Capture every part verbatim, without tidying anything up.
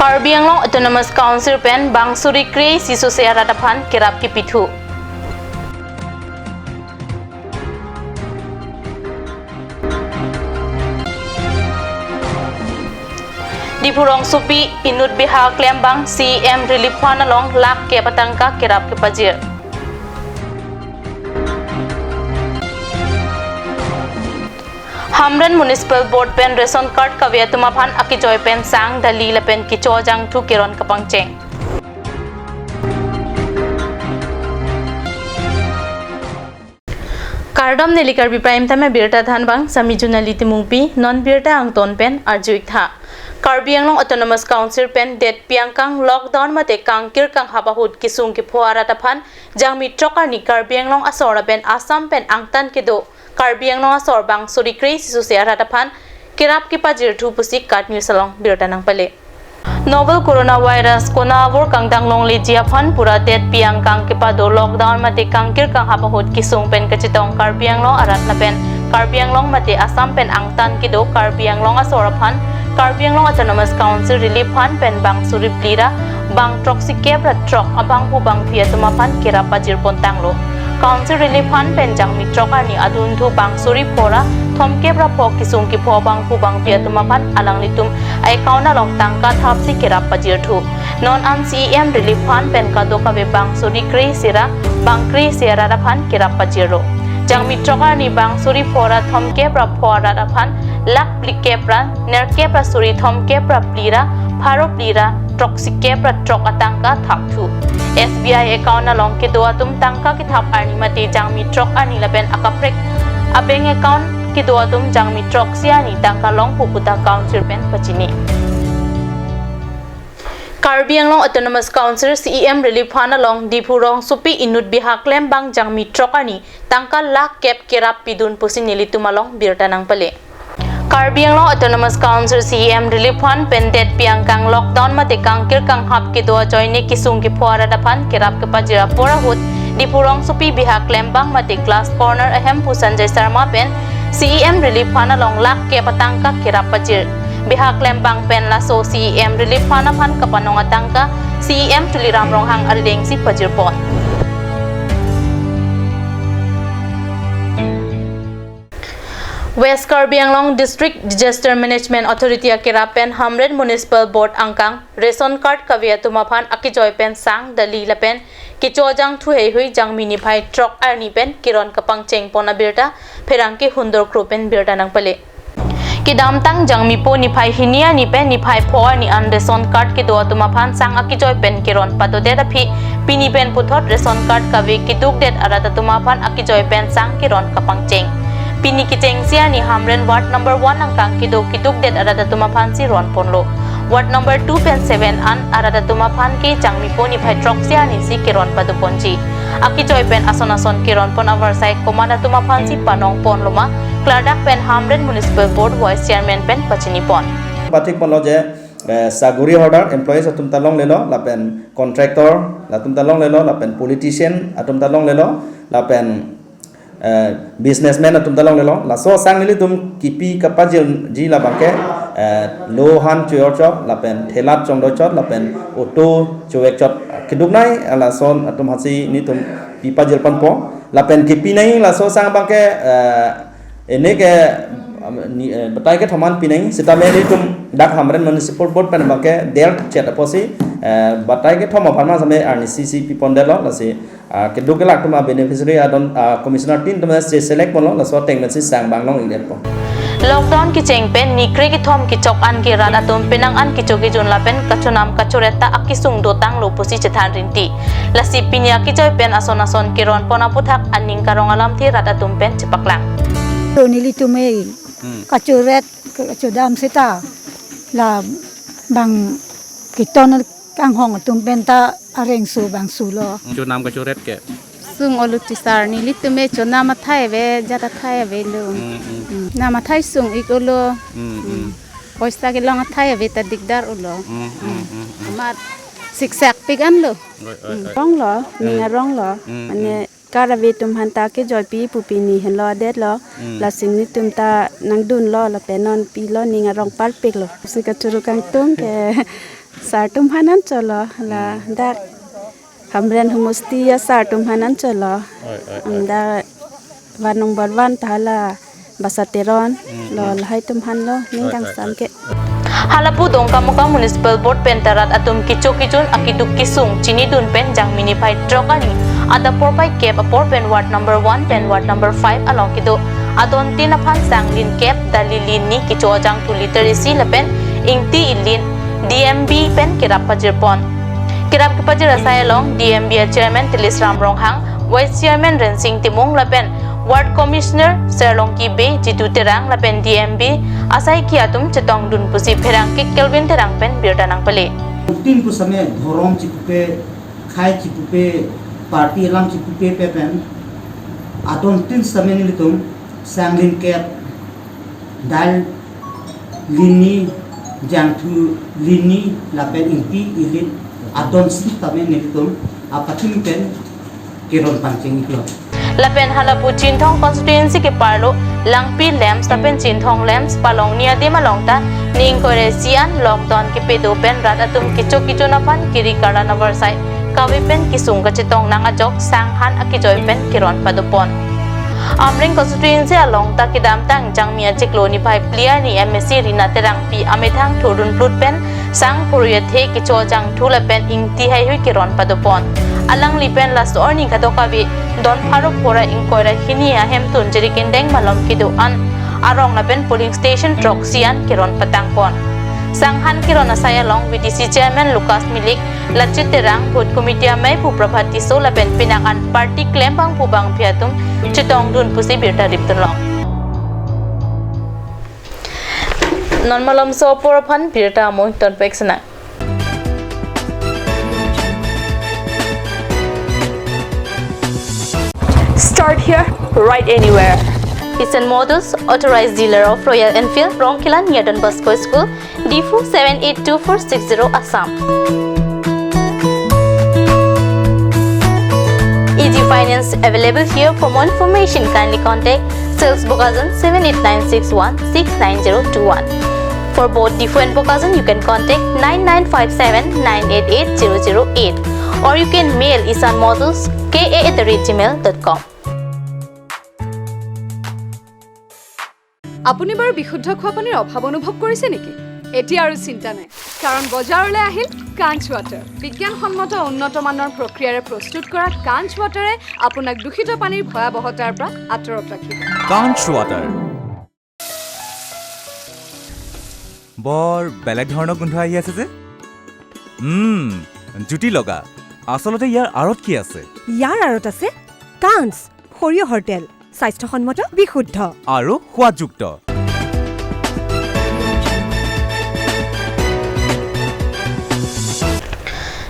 Karbi Anglong Autonomous Council pen bang suri kre-isi sose arat aphan kerap kipithu. Diphu rongsopi inut biha klembang C E M Relief Fund along lakh kep atangka kerap kepajir. Hamren Municipal Board pen ration card kave atum aphan akejoi pen sang, dali lapen kecho jangthu keron kapangcheng. Kardom, neli Karbi Prime Time abirta thanbang Sami Junali Timungpi, non birta angton pen arju-ik tha. Karbi Anglong Autonomous Council pen detpi angkang lockdown mate kangkir kanghap ahut kesung kepho arat aphan jangmi throk arni Karbi Anglong asor lapen Assam pen angtan kedo Karbi Anglong asor bang suri kre-isi sose arat aphan kerap kepajirthu pusi KAT News along birta nangpale. Novel coronavirus konat abor kangdang longleji aphan pura detpi angkang kepado lockdown mate kangkir kanghap ahut kesung pen kachetong Karbi Anglong arat lapen Karbi Anglong mate Assam pen angtan kedo Karbi Anglong asor aphan Karbi Anglong Autonomous Council Relief Fund pen bang suri phli ra bang throksi kep ra throk abangphu bangphi atum aphan kerap pajir pon tanglo. Council Relief Fund pen jangmi throk arni adunthu bang suri pho ra thomkep ra pho kesung kepho abangphu bangphi atum aphan alanglitum account along tangka thapsi kerap pajirthu. Non an C E M Relief Fund pen kadokave bang suri kre-isi ra bang kre-isi arat aphan kerap pajirlo. Jangmi throk arni bang suri pho ra thomkep ra pho arat aphan lakh phlikep ra nerkep ra suri thomkep ra phli ra pharo phli ra throksi kep ra throk atangka thapthu. S B I account along kedo atum tangka kethap arni mate jangmi throk arni lapen akaprek a-bank account kedo atum jangmi throksi arni tangka longpo puta Council pen pachini. Karbi Anglong Autonomous Council C E M Relief Fund along Diphu rongsopi inut biha klembang jangmi throk arni tangka lakh kep kerap pidun pusi nelitum along birta nangpale. Karbi Anglong Autonomous Council C E M Relief Fund pen detpi angkang lockdown mate kangkir kanghap kedo ajoine kesung kepho arat aphan kerap kepajir apor ahut Diphu rongsopi biha klembang mate Glass Corner ahemphu Sanjay Sharma pen C E M Relief Fund along lakh kep atangka kerap pajir. Biha klembang pen laso C E M Relief Fund aphan kapanong atangka C E M Tuliram Ronghang arideng si pajir pon. West Karbi Anglong District Disaster Management Authority akerap pen Hamren Municipal Board angkang ration card kave atum aphan akejoi pen sang, dali lapen kecho jangthu heihui jangmi niphai throk arni pen keron kapangcheng pon abirta pherangke Hundor Kro pen birta nangpale. Kedamtang jangmi po niphai hini arni pen niphai pho arni an ration card kedo atum aphan sang akejoi pen keron padodet aphi pini pen puthot ration card kave keduk det arat atum aphan akejoi pen sang keron kapangcheng. Pini kechengsi arni Hamren ward number one angkang kedo keduk det arat atum aphan si ron ponlo. Ward number two pen seven an arat atum aphan ke jangmi po niphai throksi arni si keron pado ponji. Akejoi pen ason ason keron pon avarsai komat atum aphan si panong ponloma, klardak pen Hamren Municipal Board Vice Chairman pen pachini pon. Pathik ponlo je, eh, saguri holder employees atum ta longlelo, lapen contractor atum ta longlelo, lapen politician atum ta longlelo, lapen, eh, businessman atum ta longlelo, laso sang nelitum kipi kapajirji labangke, eh, lohan choyor chot, lapen thelat chongdoi chot, lapen auto chovek chot, keduk nai, lason atum aphansi nelitum pipajir ponpo, lapen kipi nai laso sang abangke, eh, ene ke, um, ni, eh, batai kethom an pi nai, sitame nelitum dak Hamren Municipal Board pen abangke der chet apotsi, eh, batai kethom aphan ma same arnisi si pipondetlo, lasi, ah, keduk kelak atum a-beneficiary adon, ah, commissioner tin atum si select ponlo, laso ateng pensi sang bang long-ikdetpo. Lockdown kecheng pen nikre kethom kechok an ke rat atum penang an kecho kejun lapen kachonam kachoret ta akesung dotanglo pusi chethan rinti. Lasi pini akejoi pen ason ason keron pon aputhak aning karong alamthe rat atum pen chepaklang. To nelitum e Hmm. kachoret, kachodam seta labang keton kanghong atum pen ta areng su bang sulo. Chonam kachoret ke? Sung olo tisar, nelitum e chonam athai ave, jat athai avelo. Hmm, hmm. Hmm. Nam athai sung-ik olo. Hmm, hmm. Hmm. Poisa kelong athai ave ta dikdar olo. Hmm, hmm, hmm, hmm. Amat siksak pik anlo. Oi, oi, Hmm. oi. Ronglo, Hmm. ning aronglo. Hmm, Mane hmm. kar ave atum aphan ta kejoipi pu pini henlo adetlo. Hmm. Lasi nelitum ta nangdunlo lapen non pilo, ning arong parpiklo. Si kachuru kangtung ke Sir atum aphan an cholo, la dak Hamren Homosti asar atum aphan an cholo. Oi, oi, oi. Dak van number one ta la Basa Teron, hmm, lo, hmm, lahai atum aphan lo, ning, oi, oi, kangsam, oi, ke. Halapu Dongkamukam Municipal Board pen ta rat atum kecho kejun akeduk kesung chinidun pen Jangmi niphai throk arni adap porphai kep apor pen ward number one pen ward number five along kedo adontin aphan sanglin kep, dali lin ni, kecho ajangthu liter isi lapen ingti ilin D M B pen kerap pajirpon. Kerap kepajir asai along D M B a Chairman Tilis Ram Ronghang, Vice Chairman Rensing Timung lapen Ward Commissioner Serlongki Bey, Jitu Terang lapen D M B asaikhi atum chetongdun pusi pherangke Kelvin Terang pen birta nangpale. Tin pusitame dhorom chipupe, khei chipupe, party alam chipupe pe pen adontin sitame nelitum sanglin kep, dal lin ni, jangthu lin ni lapen ingti ilin adon sitame nelitum apathim pen keron pangcheng iklo. Lapen halapu Chinthong constituency keparlo Langpi Lamps lapen Chinthong Lamps palongni adim along ta ni ingkoi ra isi an lockdown kepedo pen rat atum kecho kejun aphan kiri karla navarsai kave pen kesung kachetong nang ajok sanghan akejoi pen keron padopon. Amreng constituency along ta kedamtang Jangmi achiklo niphai phli arni M A C Rina Terangpi amethang thurdun plut pen sang phurui athe, kecho ajangthu lapen ingti heihui keron padopon. Alangli pen laso arni kadokave don pharo phora ingkoi ra hini ahemtun jerikindeng malom kedo an arong lapen polling station throksi an keron patangpon. Sanghan keron asai along V D C Chairman Lucas Milik, Lachit Terang, Booth Committee amei pu Prabhat Tisso lapen penang an party klembang pu bangphi atum chetongdun pusi birta ripdunlong. Non malomso apor aphan birta amoi tonpek sena. Start here, ride anywhere. Isan Motors, authorized dealer of Royal Enfield, Rongkhelan near Don Bosco School, Diphu seven eight two four six zero, Assam. Easy finance available here. For more information, kindly contact Sales Bokajan seven eight nine six one six nine zero two one. For both Diphu and Bokajan, you can contact nine nine five seven nine eight eight zero zero eight, or you can mail Isan Motors K A at the rate gmail dot com. আপুনি বাৰু বিশুদ্ধ খোৱা পানীৰ অভাৱ অনুভৱ কৰিছে নেকি? এতিয়া আৰু চিন্তা নাই, কাৰণ বজাৰলৈ আহিল কাঞ্চ ৱাটাৰ। বিজ্ঞানসন্মত উন্নত মানৰ প্ৰক্ৰিয়াৰে প্ৰস্তুত কৰা কাঞ্চ ৱাটাৰে আপোনাক দূষিত পানীৰ ভয়াৱহতাৰ পৰা আঁতৰত ৰাখিব। কাঞ্চ ৱাটাৰ। বৰ বেলেগ ধৰণৰ গোন্ধ আহি আছে যে। উম, জুতি লগা। আচলতে ইয়াৰ আঁৰত কি আছে? ইয়াৰ আঁৰত আছে কাঞ্চ সৰিয়হৰ তেল, স্বাস্থ্যসন্মত, বিশুদ্ধ আৰু সোৱাদযুক্ত।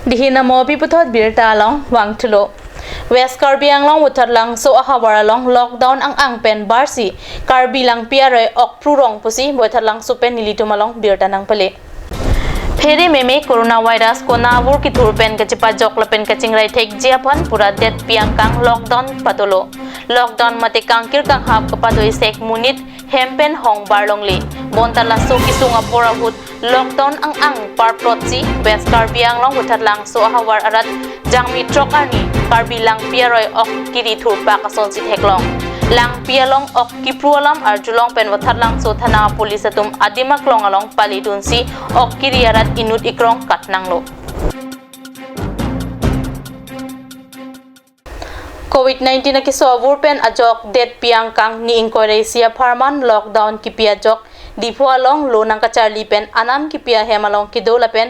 Dihin amo api puthot birta along vangthulo. West Karbi Anglong Voithalangso ahavar along lockdown ang-ang pen barsi Karbi Langpi aroi ok phrurong pusi Voithalangso pen nelitum along birta nangpale. Phere meme coronavirus konavur kethur pen kachepajok lapen kachingrai thekji aphan pura detpi angkang lockdown padolo. Lockdown mate kangkir kanghap kapado isek monit hem pen hong bar longle. Bonta laso kesung apor ahut lockdown ang-ang parplotsi West Karbi Anglong Voithalangso ahavar arat Jangmi throk arni Karbi Langpi aroi ok kiri thurpak asonsi theklong. Langpi along ok kiphru alam arjulong pen Voithalangso thana police atum adim aklong along paledunsi ok kiri arat inut ikrong katnanglo. Covid nineteen akeso avur pen ajok detpi angkang ni ingkoi ra isi apharman lockdown kipi ajok Diphu along lo nangkacharli pen anam kipi ahem along kedo lapen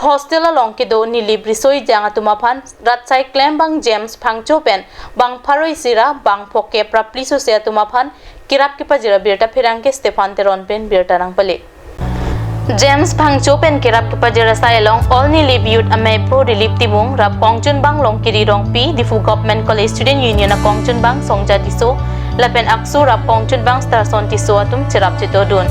hostel along kedo Nilip riso-ejang atum aphan rat sai klembang James Phangcho pen bang pharo isi ra bang phokep ra phli sose atum aphan kerap kepajir abirta pherangke Stephen Teron pen birta nangpale. James Phangcho pen kerap kepajir asai along All Nilip Youth amei pu Dilip Timung, rap kongchunbang Longkiri Rongpi, Diphu Government College Student Union akongchunbang Songja Tisso, lapen ACSU rap kongchunbang Starson Tisso atum cherap chetodun.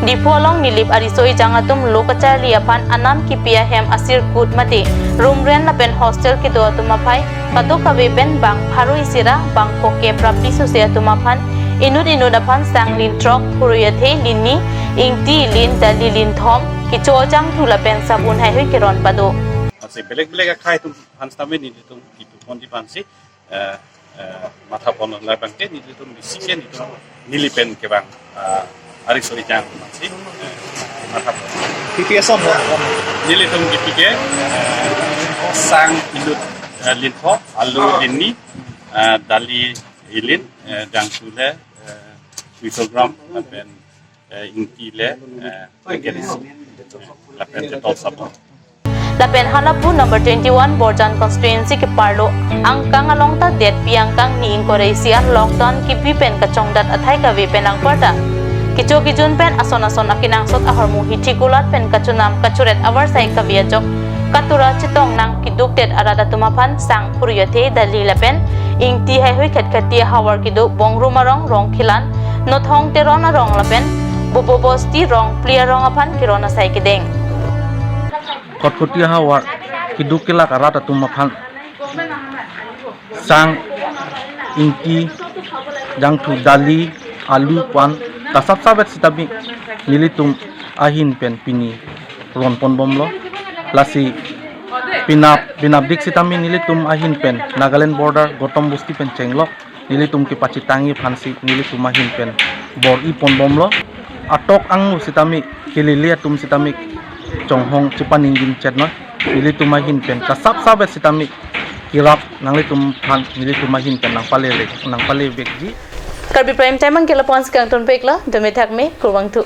Diphu along Nilip ariso-ejang atum lo kacharli aphan anam kipi ahem asirkut mate room rent lapen hostel kedo atum aphai kadokave pen bang pharo isi ra bang phokep ra phli sose atum aphan inut inut aphan sanglin throk, phurui athe lin ni, ingti lin, dali lin thom, kecho jangthu lapen sabun haihui keron pado. Asi belek belek akhai atum aphan sitame nelitum kipu ponji aphansi, eh, eh, matha pon labang ke nelitum bisi ke nelitum neli pen kevang, eh, ari sori jang aphansi, eh, matha pon. P P S on, nelitum P P K, eh, sang inut, eh, lintho, alu linni, eh, dali ilin, eh, jangthu le, eh, sweet gram, lapen, eh, ingti le, eh, vegetable, eh, lapen Dettol sabun. Lapen Hanapur number twenty-one Borjan constituency keparlo angkang along ta detpi angkang ni ingkoi ra isi an lockdown kebi pen kachongdat athai kave pen angparta kecho kejun pen ason ason akenangsot ahormu hithi kulat pen kachonam kachoret avarsai kave ajok katura chetong nang keduk det arat atum aphan sang phuruyathe dali lapen ingti haihui khatkhati ahavar kedo Bongrung arong, Rongkhelan, Nothong Teron arong lapen Bobobosti rong phli arong aphan keron asai kedeng. Khatkhati ahavar keduk kelak arat atum aphan sang, ingti, jangthu, dali, alu pu an kasap sapvet sitame nelitum ahin pen pini ron ponbomlo. Lasi penap penapdik sitame nelitum ahin pen Nagaland border Gautam Bosti pen chenglok nelitum kepachitangji aphansi nelitum ahin pen bor-i ponbomlo. Atok angno sitame kelele atum sitame chonghong chepaningding chetnoi. Nelitum ahin pen kasap sapvet sitame kerap nanglitum aphan nelitum ahin pen nangpalevek nangpalevekji. Karbi Prime Time angke lapu-an si kangtonpiklo, dome thakme, kurvangthu.